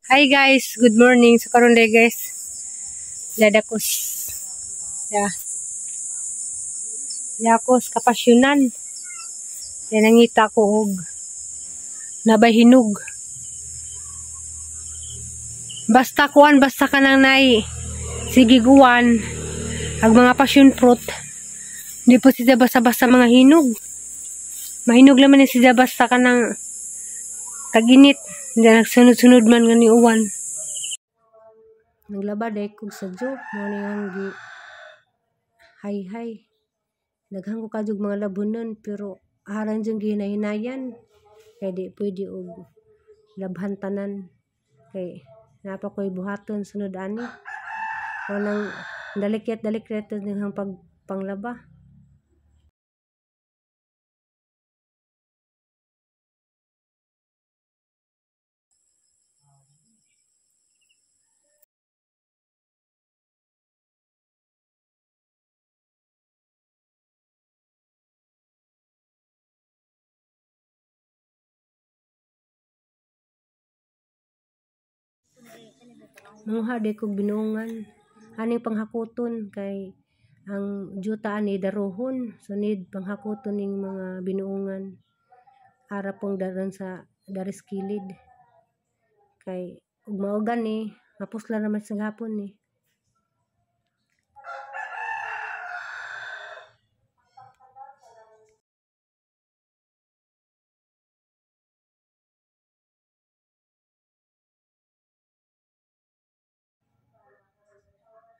Hi guys, good morning. So karon day guys, dadakos. Ya. Yakos kapasyonan. Kaya nangita ko og nabay hinog. Basta kuan, basta ka nang nay sige guwan ag mga passion fruit. Hindi po siya basta-basta mga hinog. Mahinog laman ni siya basta ka nang kaginit. Hindi nagsunod-sunod man nga ni uwan. Naglaba day kog sa jo, mo ni ang gi hay-hay. Daghan ko kadyog mga labunon pero aran jud gihinay-hinayan. Kay di pwede og labhan tanan. Kay naa pa ko'y buhaton sunod ani. Wanang dalikyat-dalikyat nang pagpanglaba. Manguha day kog binuongan aning panghakuton kay ang juta ani darohon, so need panghakuton ning mga binuongan ara pong daron sa daris kilid kay ug mao gani mapuslan naman sa gapon ni.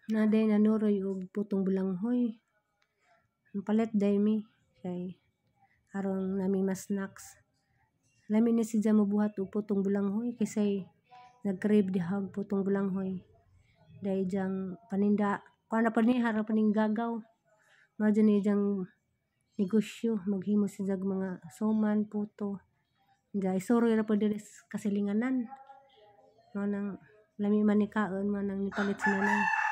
Naday nanuroy og putong bulanghoy. Palit day mi kay aron nami mas snacks. Lami ni siya mabuhat og putong bulanghoy kasi nag-crave diha og putong bulanghoy. Dahil diyang paninda, kuha na pa ni harap ning gagaw. Mao dyan ni diyang negosyo, maghimo siya mga suman, puto. Diya isuroy ra po diri kasilinganan. Mao nang lami man ni kaon, mao nang nipalit si nanay.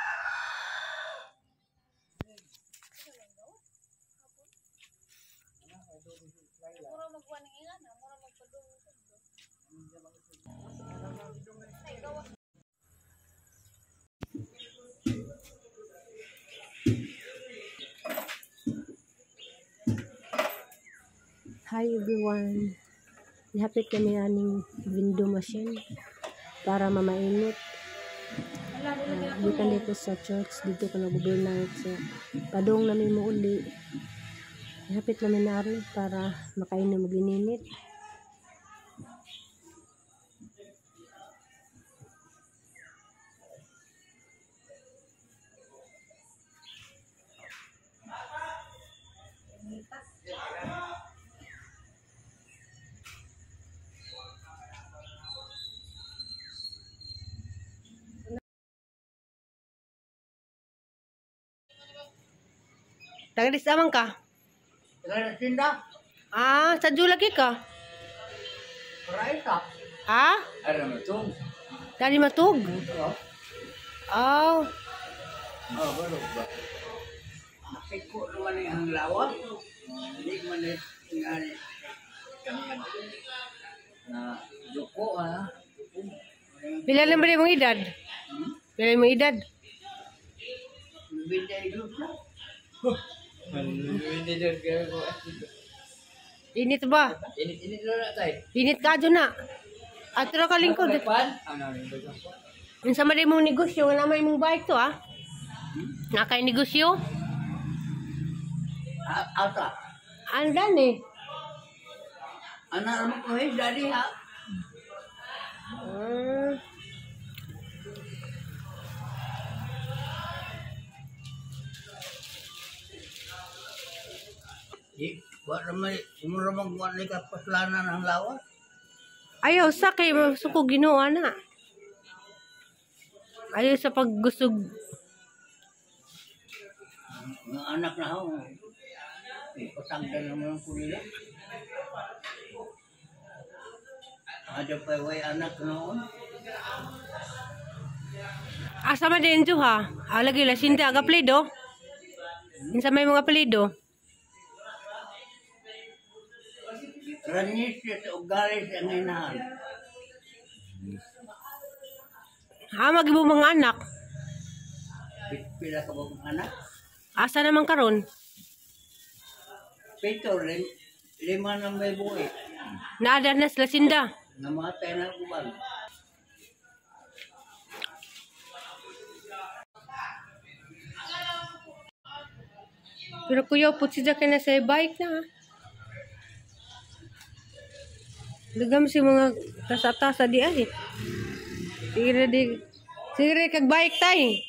Hi everyone. Nihapit kami aning window machine para mamainit. Gikan dito sa church, dito ko nag-overnight. So padung nami mo uli. Nihapit namin na ari para makainom og ininit. Tagalis amang ka? Tinda. Ah, sa lagi ka? Raita. Ah? Ara matug. Dali matug? Oh. Oh, baro ba? Nakiko naman ang lawa. Hindi man ngani na duko ha. Pila lang ba mong edad? Pila mong edad? Init ba? Init-init na tayo. Init ka dyan na. Ato ra ka lingkod. Unsa man mong negosyo, wala may mong bike to ah. Nakay negosyo? Ata. Andan eh. Ana mo ko eh dali ha. Di, wa naman, sumuramang wa ni kapaslanan ang lawas. Ayaw sa kay suko Ginoo na. Ayaw sa paggusog. Mga anak na ho. Ipatanggal naman ang kulila. Ada pa way anak noon. Asa man din ha? Ah, lagi la sinta aga plido. Insa may mga plido? Ranis sa ugalis ang inahan. Ah, magibo mga anak. Pila ka ba mga anak? Asa naman karon? 7, 5 na may buhi. Naada na sila sinda. Namatay na uban. Pero kuya, put siya kay na sa bike na. Dagam si mga tasa-tasa di ay. Sige di. Sige kag bike tay.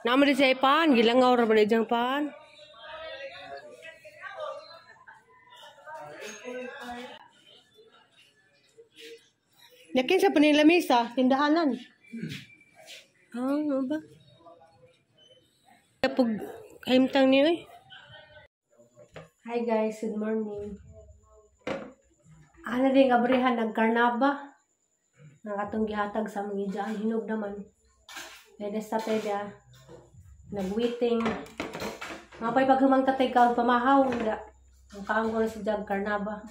Nama di sa ipan, gilangaw ra ba di diyang pan. Yakin sa panilamisa, tindahanan. Ah, ano ba? Pag kahimtang niyo eh. Hi guys, good morning. Ano din kabrihan nagkarnaba. Nakatong gihatag sa mga dyan, hinog naman. Pwede sa pwede. Nagwaiting. Mapay paghumang tatay ka pamahaw. Ang kaanggo na si Jag Karnaba.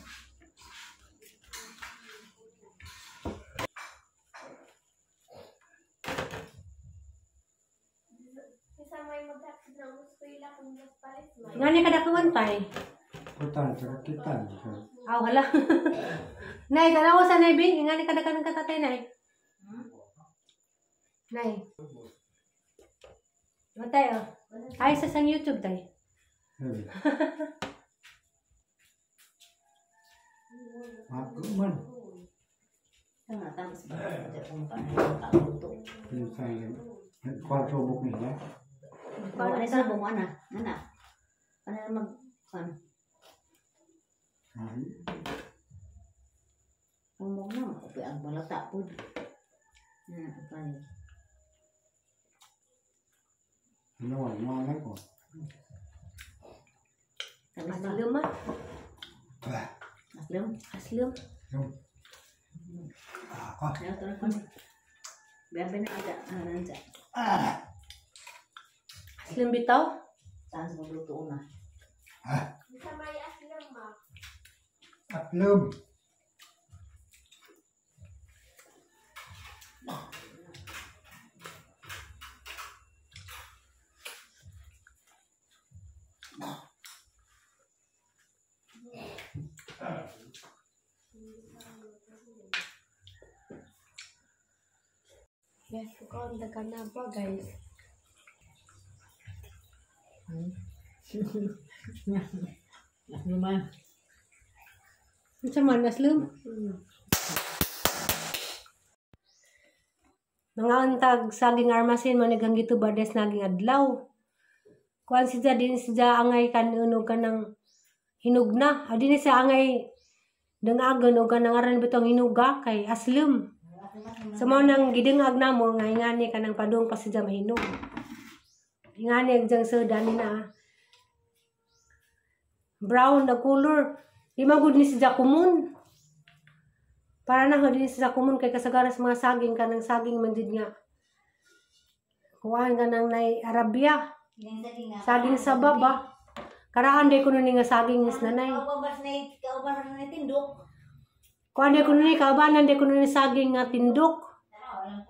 Ngani ka dakuan tay? Putan, sarakitan. Aw, hala. Nay, tanawa sa nay, bi. Ngani ka dakuan ka tatay, nay? Nay. Matay, oh. Ay, sa sang YouTube, tay. Ako man. Tama, sa kung paano ito. Kwarto buk nila. Ano sa bung ana? Ana. Ano mag kan? Kung mo na upi ang balata pud. Na kan. Ano ano ko. Aslum ah. Aslum. Aslum. Ako. Biar na ada ana. Ah. Aslum bitaw? Saan sa magluto na? Ah. Aslum. Yes, kukaon na ka na ba, guys? Aslum man. Unsa man aslum? Mga antag saging armasin manigang gitubades naging adlaw. Kuan siya din siya angay kanunog ka ng hinog na. Adi ni siya angay dangagon og kanang aran bitong hinuga kay aslum. Sa mao nang gidengag namo nga ingani kanang padung pa siya mahinog. Ingani ang jang soda ni na brown na color. Di magud ni siya kumun. Para na din siya kumun kay kasagaran sa mga saging kanang saging man jud nga. Kuan kanang nay Arabia. Saging sa baba. Karaan day kuno ni nga saging is nanay. Kauban na tindok. Kuan day kuno ni kaubanan day kuno ni saging nga tindok.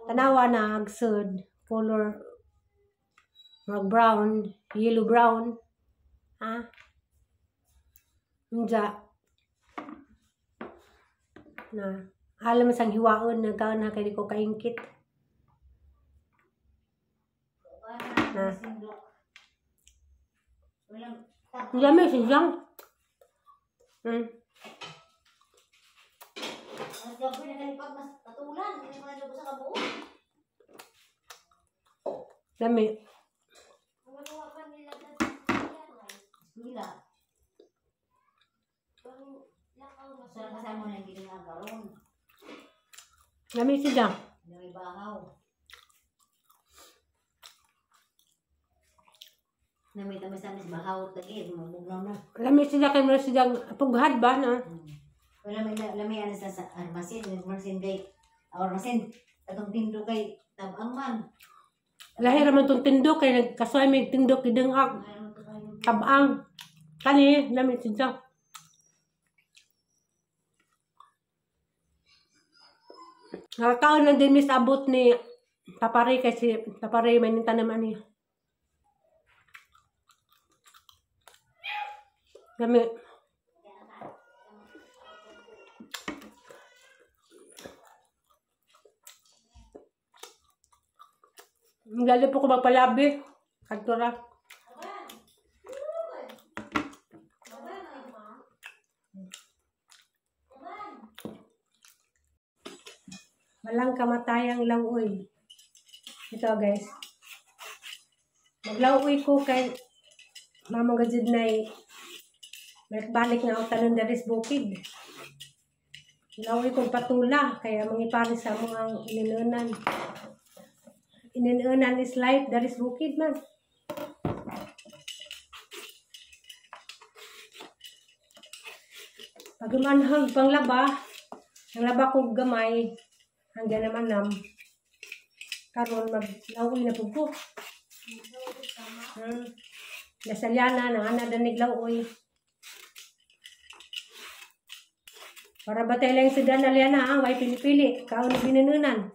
Tanawa na agsud color brown, yellow brown. Ah. Unja. Na alam sang hiwaon nagkaon na kay di ko kaingkit. Na. Yummy siyang. Lami. Lami siya. Lami siya kay mo siya pughad ba na? Lami ana sa armasin, armasin kay armasin atong tindok kay tabang man. Lahi ra man tong tindok kay nagkasuay may tindok gidengag tabang. Kani lami siya. Nakakaon lang din mis abot ni Papa Ray kasi Papa Ray may nintanam ani. Kami. Lalo po ko magpalabi. Kadto ra. Walang kamatayang lauoy. Ito guys. Maglauoy ko kay Mama gajud nay balik nga ako tanon diri sa bukid. Lauoy kong patula kaya mangipari sa mga ininunan. Ininunan is life diri sa bukid man. Pag umanhag panglaba, ang laba ko gamay hanggang naman nam. Karon maglauoy na pud ko. Nasalyana na ana danig lauoy. Para batay lang si Dan Aliana, ha? Way pili-pili. Kaon na binununan.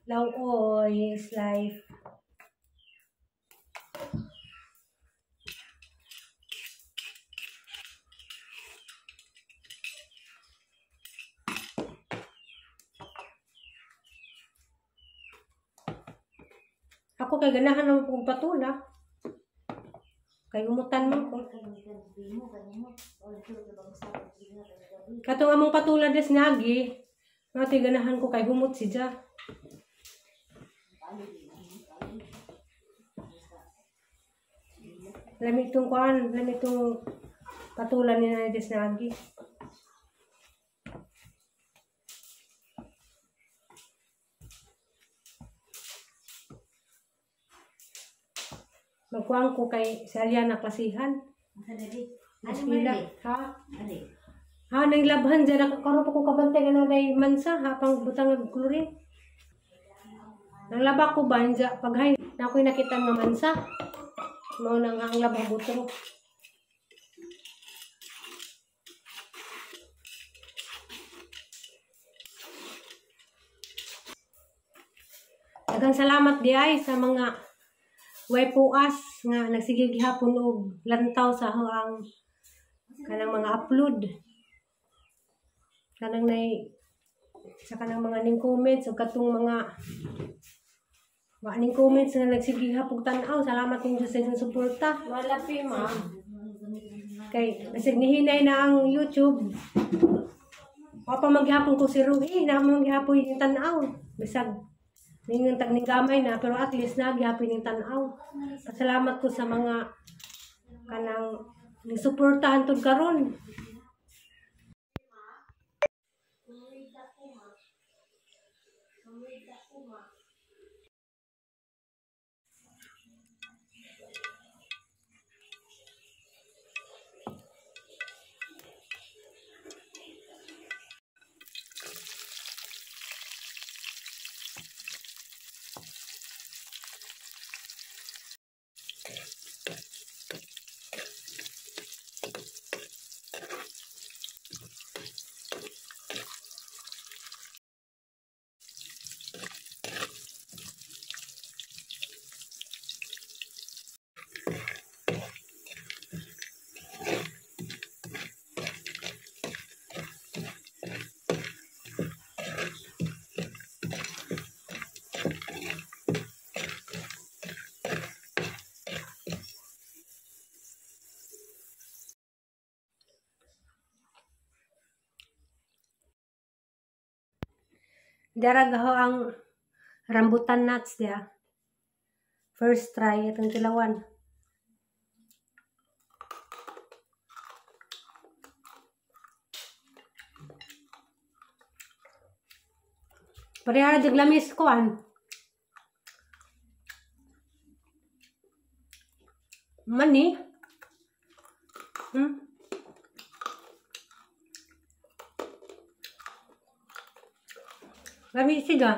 Lauoy is life. Ako kay ganahan naman kong patula. Kay umutan man ko. Katong among patula des nagi, mati ganahan ko kay humot siya. Lami itong kuan, lami itong patula ni Nanay des nagi. Magkuang ko kay Salia na klasihan. Bismillah. Ha? Ha, nang labhan dyan. Karoon pa ko kabantay nga nanay mansa. Ha, pang butang ng chlorine. Nang laba ko ba, paghay, na ako'y nakita nga mansa. Mao nang ang laba butro. Daghang salamat di ay sa mga way puas nga nagsige gihapon og lantaw sa ang kanang mga upload. Kanang nay sa kanang mga ning comments ug katong mga wa ning comments nga nagsige gihapon tan-aw. Salamat ninyo sa inyong suporta. Wala pi ma'am. Kay basig nihinay na ang YouTube. Wa pa man gihapon ko si Rui, na man gihapon yung tan-aw. Bisag ningon tag ning gamay na pero at least na gihapon ning tan-aw. Pasalamat ko sa mga kanang ning suportahan tud karon. Darag ho ang rambutan nuts dia. First try itong tilawan. Pareha jud lamis kuan. Mani. Lami siya.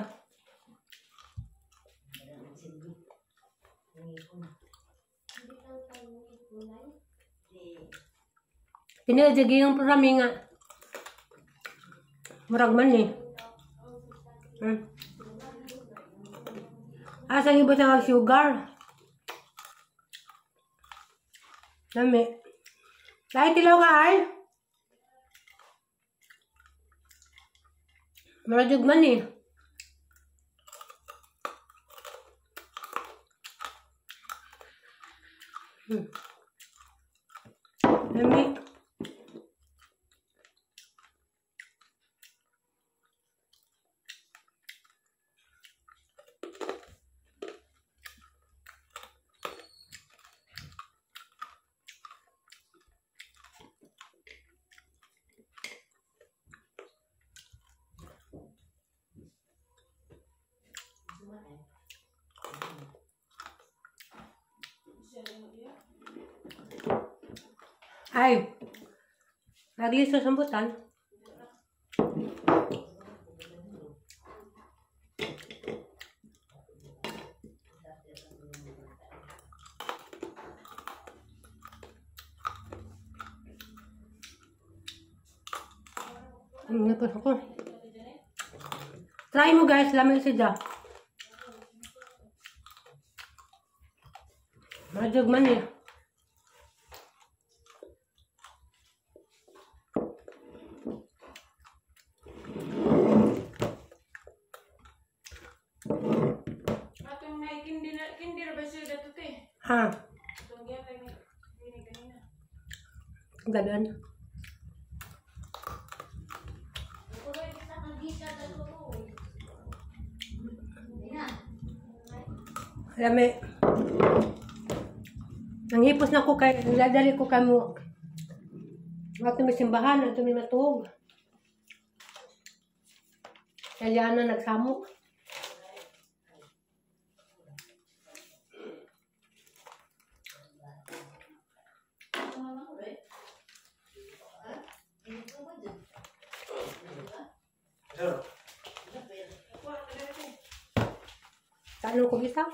Tinadjagi yung programa nga. Murag man eh. Asa yung ba sa sugar? Lami. Kahit tilaw ka ay? Murag man eh. Lami. Ay, nagliso sambutan. Napos ako. Try mo guys, lamig siya. Majog man eh. Atong may kinder ba siya dato te? Ha? Atong gyapay may kini kanina. Ganon. Lami. Nanghipos na ko kay nagdadali ko kamo. Ato may simbahan, ato may matuog. Eliana nagsamok. Tanong ko isa.